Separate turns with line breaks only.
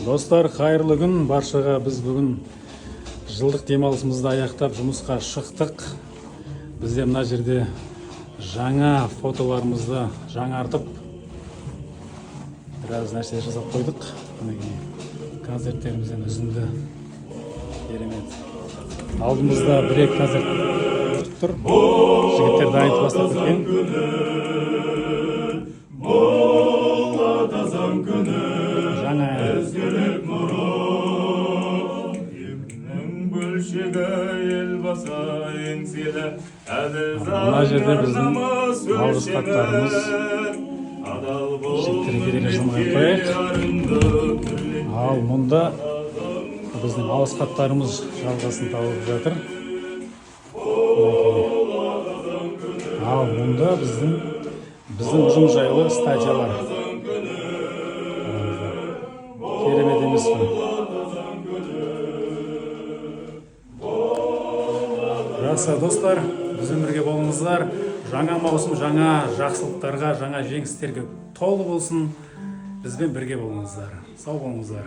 Достар, қайырлы күн баршаға! Біз бүгін жылдық демалысымызды аяқтап, жұмысқа шықтық. Бізде мына жерде жаңа фотоларымызды жаңартып, біраз нәрсе жасап қойдық. Мінекей, концерттерімізден үзінді. Керемет! Алдымызда бір екі концерт тұр, жігіттер дайындық бастап кеткен.
Болады азан күні.
Жаңа
Ізгілік нұры елінің бөлшегі, Елбасы еңселі, әділ.
Мына жерде біздің
намыс
алғыс хаттарымыз.
Адал.
Жігіттерге керек жазылмай қояйық. Ал мұнда біздің алғыс хаттарымыз жалғасын тауып жатыр. Мінекей. Ал мұнда біздің ұжым жайлы статьялар. Қараңыздар. Керемет емес пе? Жақсы, достар, бізбен бірге болыңыздар. Жаңа маусым жаңа жақсылықтарға, жаңа жеңістерге толы болсын. Бізбен бірге болыңыздар. Сау болыңыздар.